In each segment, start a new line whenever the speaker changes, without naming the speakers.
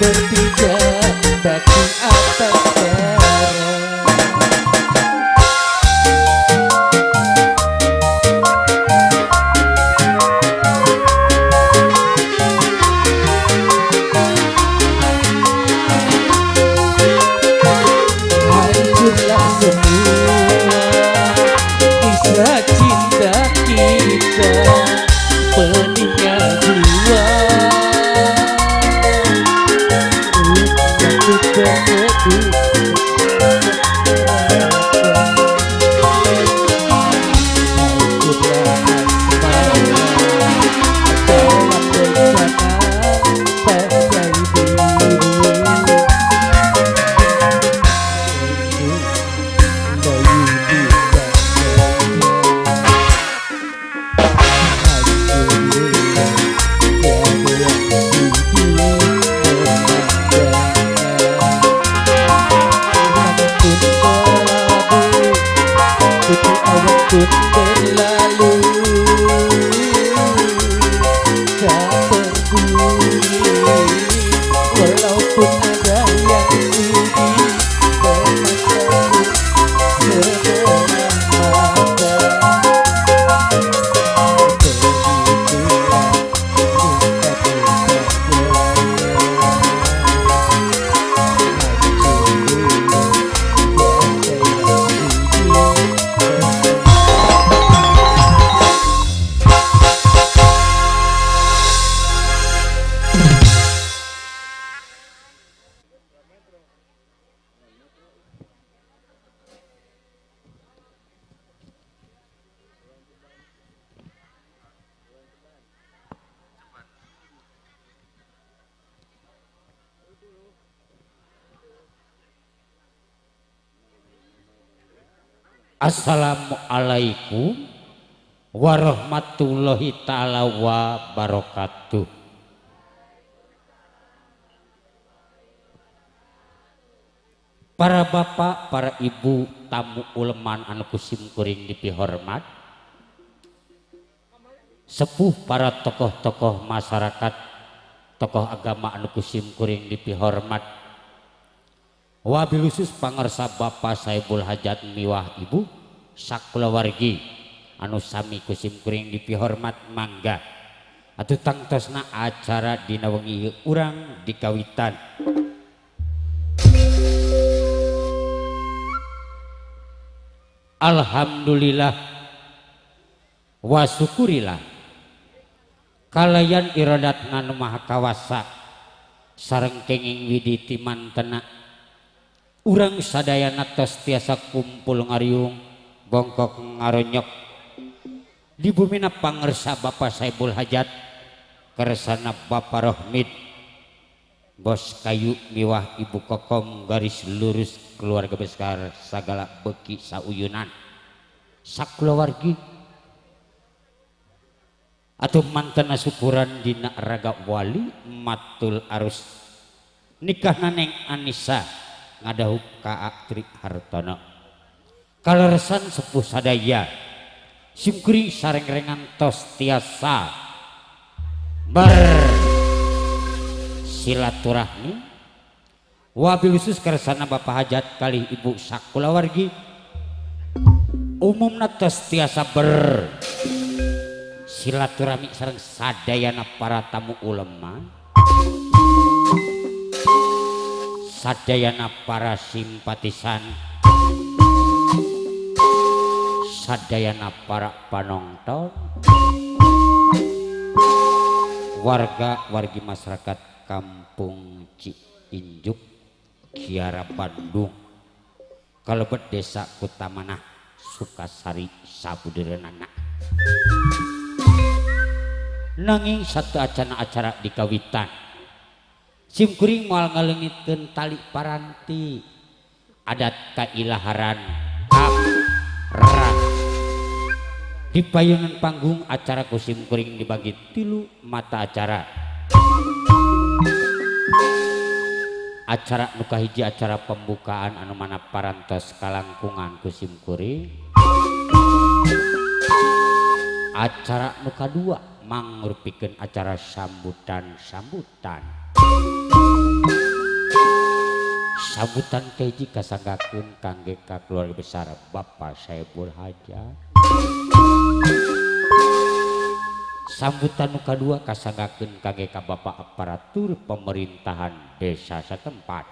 Berpijak batu atas darah. Hancurlah semua kisah cinta kita, pedihnya jiwa. Pun berlalu tak peduli, walaupun ada yang sudi memandangku sebelah mata. Begitulah cinta berbagai, hancur luluh tiada yang sudi.
Assalamualaikum warahmatullahi ta'ala wabarakatuh. Para bapak, para ibu, tamu uleman anu kusim kuring dipihormat, sepuh para tokoh-tokoh masyarakat, tokoh agama anu kusim kuring dipihormat, wabil khusus pangersa Bapak Saibul Hajat miwah ibu sakulawargi anu sami kusim kuring dipihormat mangga atuh tangtosna acara dina wengi ieu urang dikawitan. Alhamdulillah wa syukurillah kalayan iradatna nu maha kawasa sareng kenging widi timantena urang sadayana tos tiasa kumpul ngariung bongkok ngaronyok di bumina pangersa Bapak Saibul Hajat kersana Bapak Rohmid bos kayu miwah ibu kokom garis lurus keluarga besar sagala beki sauyunan sakulawargi atau mantena syukuran dina raga wali matul arus nikah neng Anissa ngadahup ka Tri Hartono kaleresan sepuh sadaya simkuring sareng-rengan tos tiasa ber silaturahmi wabil khusus kersana Bapak Hajat kali ibu sakulawargi umumna tos tiasa ber silaturahmi sareng sadayana para tamu ulama sadayana para simpatisan sadayana para panonton warga wargi masyarakat Kampung Ciinjuk Kiara Bandung kalebet desa Kutamanah Sukasari sabudereunana. Nanging satu acana acara dikawitan simkuring moal ngaleungitkeun tali paranti adat kailaharan kaprah di payunan panggung acara ku simkuring dibagi tilu mata acara. Acara nu kahiji acara pembukaan anu mana parantos kalangkungan ku simkuring. Acara nu kadua mangrupikeun acara sambutan-sambutan. Sambutan kahiji kasanggakeun kangge ka keluarga besar Bapak Saebul Hajat. Sambutan nu kadua kasanggakeun kangge ka Bapak aparatur pemerintahan desa setempat.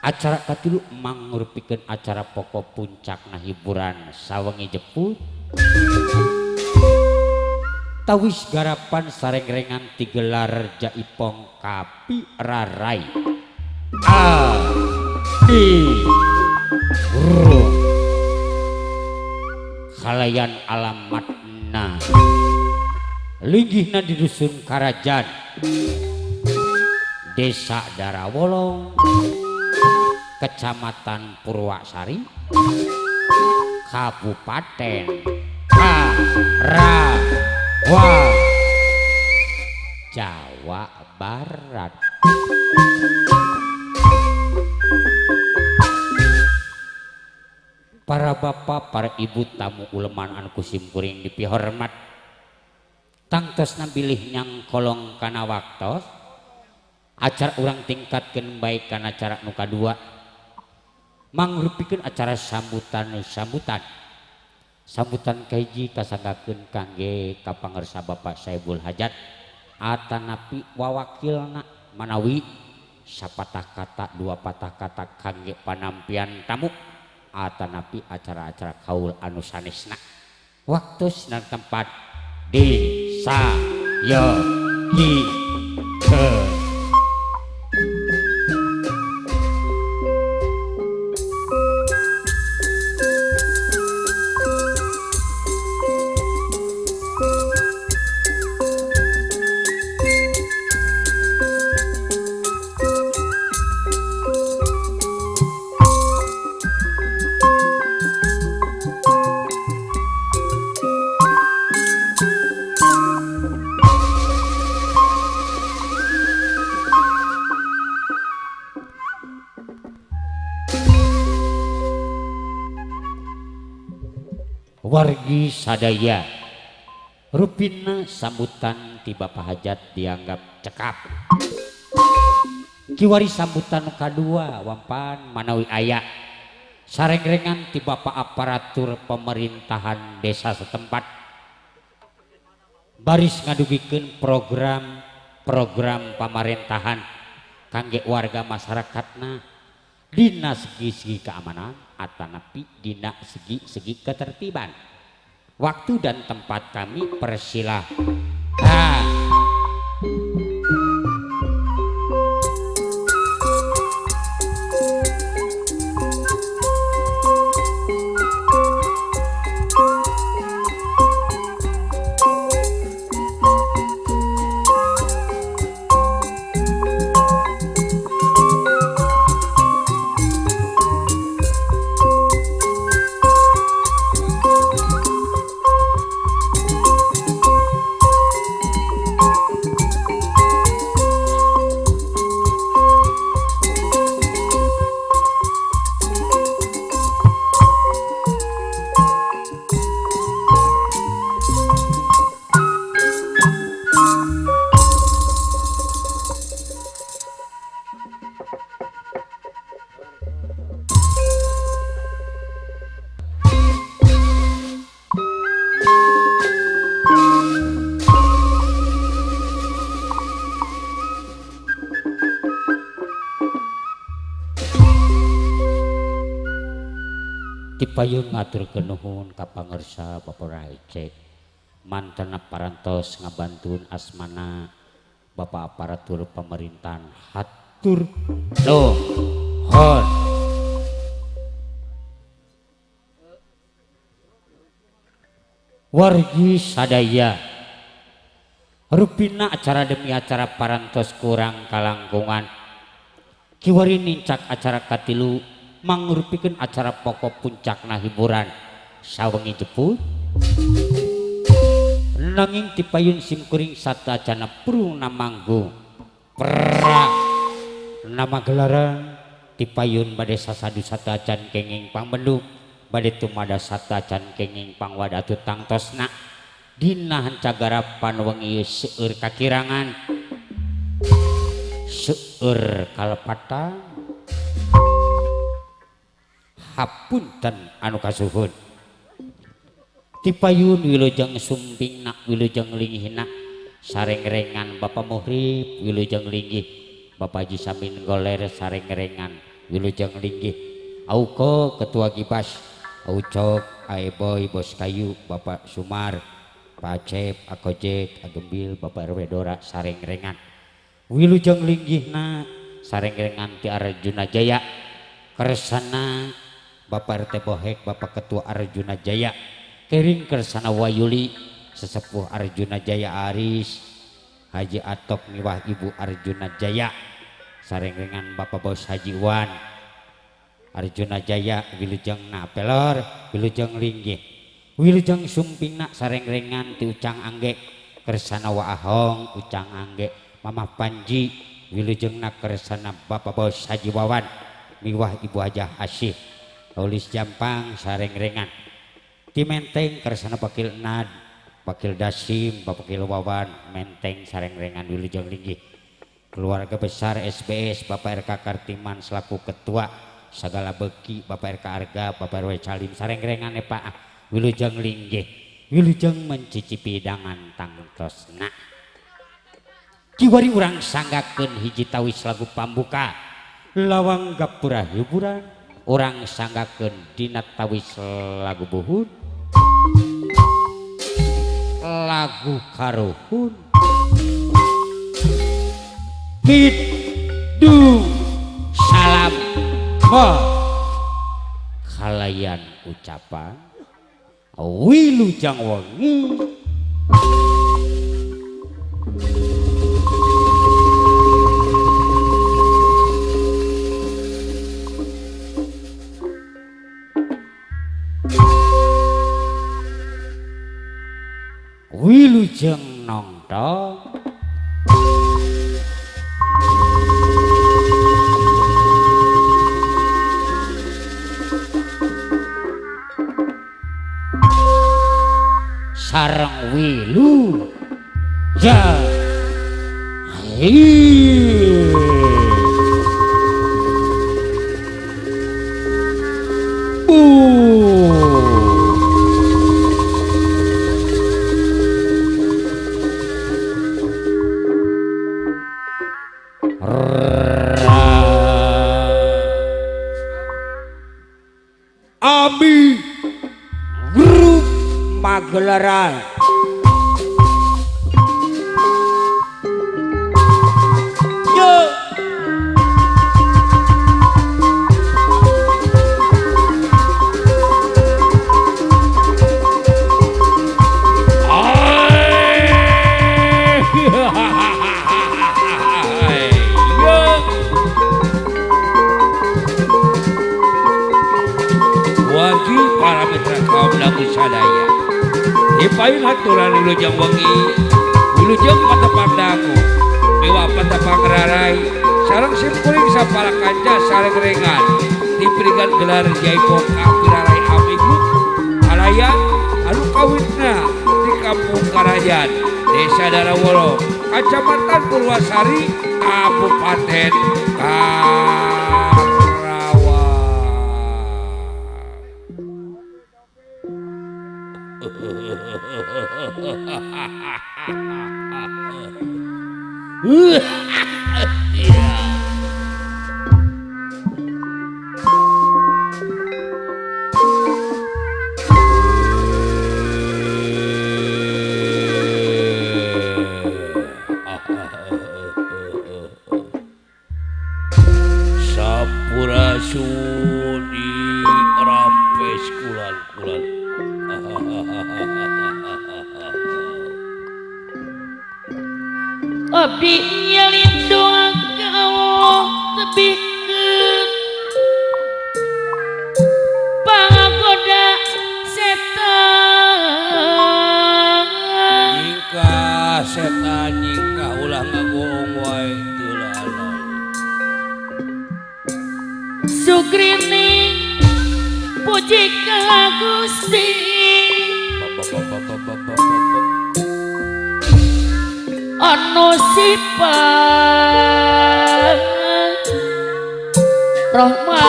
Acara katilu mangrupikeun acara pokok puncakna hiburan sawengi jeput. Tawis garapan sarengrengan tigelar jaipong kapi rarai a di guru kalayan alamatna linggihna di dusun Karajan Desa Darawolong Kecamatan Purwasari Kabupaten Karawang Jawa Barat. Para bapak, para ibu, tamu uleman anu kusim kuring dipihormat, tangtosna bilih nyangkolong kana waktos acara urang tingkatkeun baik kana acara nu kadua mangrupikeun acara sambutan-sambutan. Sambutan kahiji kasanggakeun kangge ka pangersa Bapak Saebul Hajat atanapi wawakilna manawi sapatah kata dua patah kata kangge panampian tamu atanapi acara-acara kaul anu sanesna. Waktu dan tempat di sayogikeun. Wargi sadaya rupina sambutan ti Bapak Hajat dianggap cekap. Kiwari sambutan kadua wampan manawi aya sarengrengan ti Bapak aparatur pemerintahan desa setempat baris ngadugikeun program-program pamarentahan kangge warga masyarakatna dina segi-segi keamanan atanapi dina segi-segi ketertiban. Waktu dan tempat kami persilahkan. Payun ngaturkeun nuhun ka pangersa Bapak Raecek mantena parantos ngabantun asmana Bapak aparatur pemerintahan hatur nuhun. Wargi sadaya rupina acara demi acara parantos kurang kalangkungan kiwari nincak acara katilu mangrupikeun acara pokok puncakna hiburan sawengi jeput nanging tipayun simkuring satacana pruna manggung pra nama gelaran tipayun bade sasadu satacan kenging pangmendung bade tumada satacan kenging pangwadatu tangtosna dina hancagarapan wengi seueur kakirangan Seueur kalepatan hapunten anu kasuhun. Tipayun wilujeng sumpingna wilujeng linggihna sarengrengan Bapak Muhrib wilujeng linggih Bapak Haji Samin Goler sarengrengan wilujeng linggih Auko Ketua Gibas Aucok Aeboy Bos Kayu Bapak Sumar Pak Acep Akojek Agembil Bapak RW Dora sarengrengan wilujeng linggihna sarengrengan ti Arjuna Jaya kersana Bapak RT Bohek Bapak Ketua Arjuna Jaya kering kersana Wayuli sesepuh Arjuna Jaya Aris Haji Atok miwah Ibu Arjuna Jaya sarengrengan Bapak Bos Haji Wan Arjuna Jaya wilujengna pelor wilujeng linggih wilujeng sumpingna sarengrengan ti Ucang Angge kersana Wa Ahong Ucang Angge Mamah Panji wilujengna kersana Bapak Bos Haji Wawan miwah Ibu Hajah Asih Tulis Jampang sarengrengan ti Menteng kersana Bakil Nad Bakil Dasim Bakil Wawan Menteng sarengrengan wilujeng linggih keluarga besar SBS Bapak RK Kartiman selaku ketua segala beki Bapak RK Arga Bapak RW Calim sarengrengan Pak wilujeng linggih wilujeng mencicipi hidangan tangtosna kiwari urang sanggakeun hiji tawis lagu pambuka lawang gapura hiburan urang sanggakeun dina tawis lagu buhun lagu karuhun kidung salam kalayan ucapan wilujeng wengi. Wilujeng nonton sareng wilu ja Ami grup Magelaran yo
Wajib para mitra kaum lagu sadaya dipayun haturan wilujeng wengi wilujeng patepang dangu miwah patepang rarai sareng simkuring sapala kanca sareng rengan diberikan gelar Jaipong Pirarai Ami Group kalayan anu kawitna di Kampung Karajan Desa Darawolo Kecamatan Purwasari Kabupaten Karawang. Sampurasun di rampes kulan-kulan.
Abdi nyalin doa ke Allah tebikeun pangagoda setan
nyingkah setan nyingkah ulah ngagoong wae teu lalai
sugrining puji ka Gusti anu sifat Rahman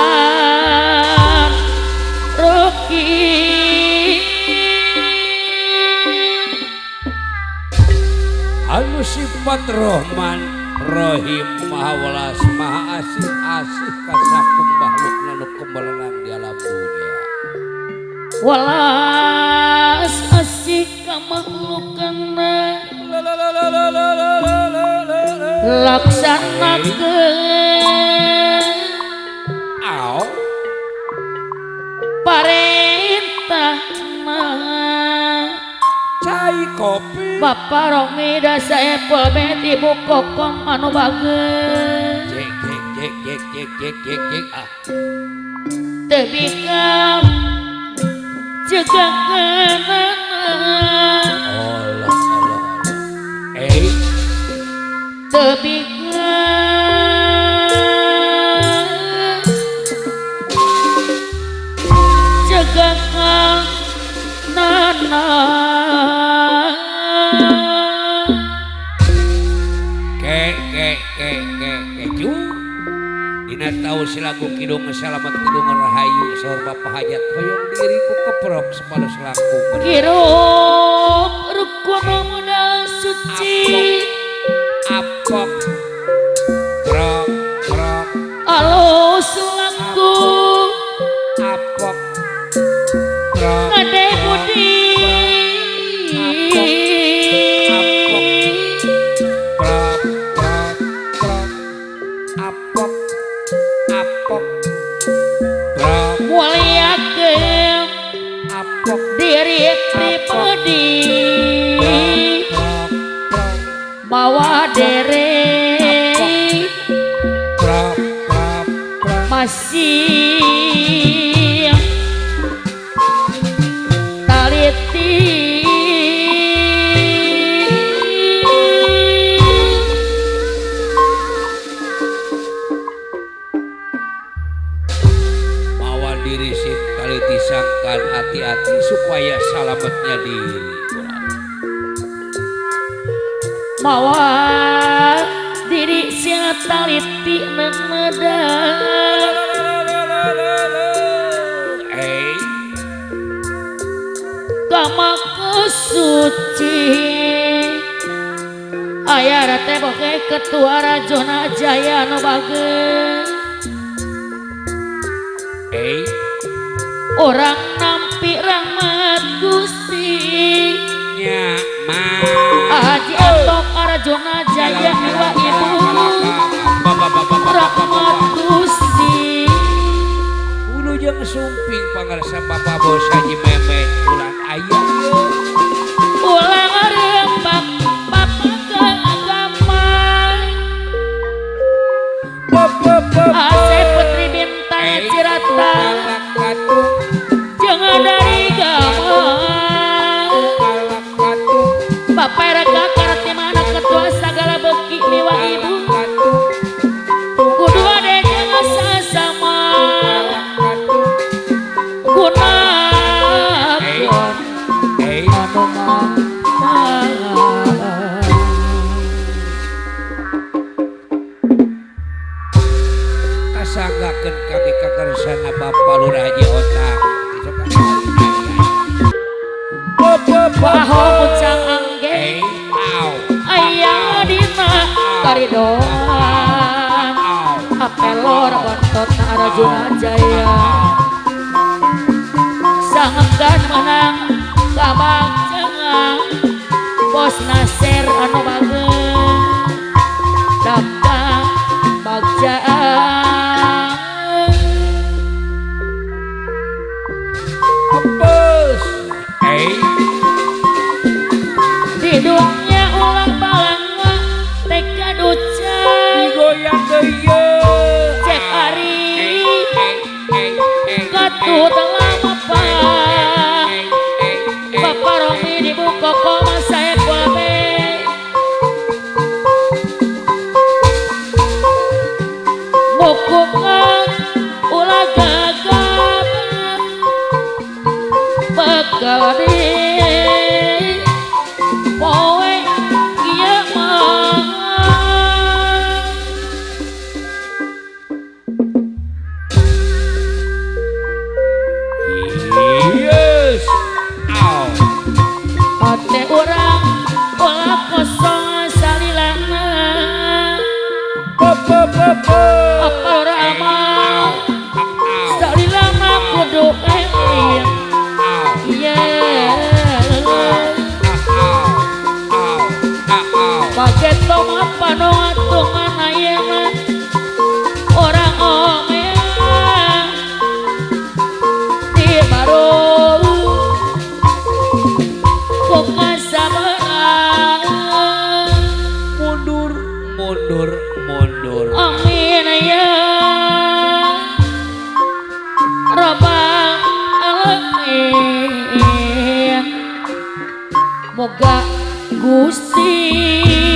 Rahim
anu sifat Rahman Rahim maha welas maha asih asih ka sakum makhluk nu kembelenang di alam dunia
welas asih ka makhlukna laksanakeun
au
parentahna
cai kopi
Bapak Romi da saepul bet Ibu Kokom anu bageun
jek jek jek jek jek jek jek jek ah
teu bikam cegakeunana
Allah Allah eh
teu bikam cegakeunana
Dina tahu silagu kidung selamat kidung rahayu saur Bapak Hajat hoyong diriku keprok sepala selangkung
hirup rukun modal suci
apok krok krok
alus laku
apok krok
ngade budi
krok krok krok apok apok krok
muliakeun
apok
diri pribadi mawa dere
krok krok krok
masih taliti
mawa diri sing taliti sangkan hati-hati supaya selamatnya diri
mawa diri sing taliti nemedan
eh
kamaku suci aya rate boke ketua Rajona Jaya nu bageun
eh
orang nampi rahmat Gusti
nya ma
Haji Antok Arjuna Jaya wa ibu rahmat Gusti
wilujeng sumping pangarsa Bapak Bos Haji Memet ulang aya
ulang rembak bapak agama Asep Putri Bintang Cirata jangan dari gama Bapak Raka Kartimana ketua segala beki miwa ibu kudu ade jangan sasama gunakan anu
kasanggakeun kami kakarsana Bapak Lurah Haji Otang
Baho ucang angge aya dina karidoan apelor bontot Arjuna Jaya sangkan menang kabagjengan Bos Nasir anu bageun dagang bagjaan
Hempus
di dunia ulang balanga teka ducai
goyang deui
cek ari katu telah bapak Bapak Romi di buko koma saya boleh Moga-moga Gusti.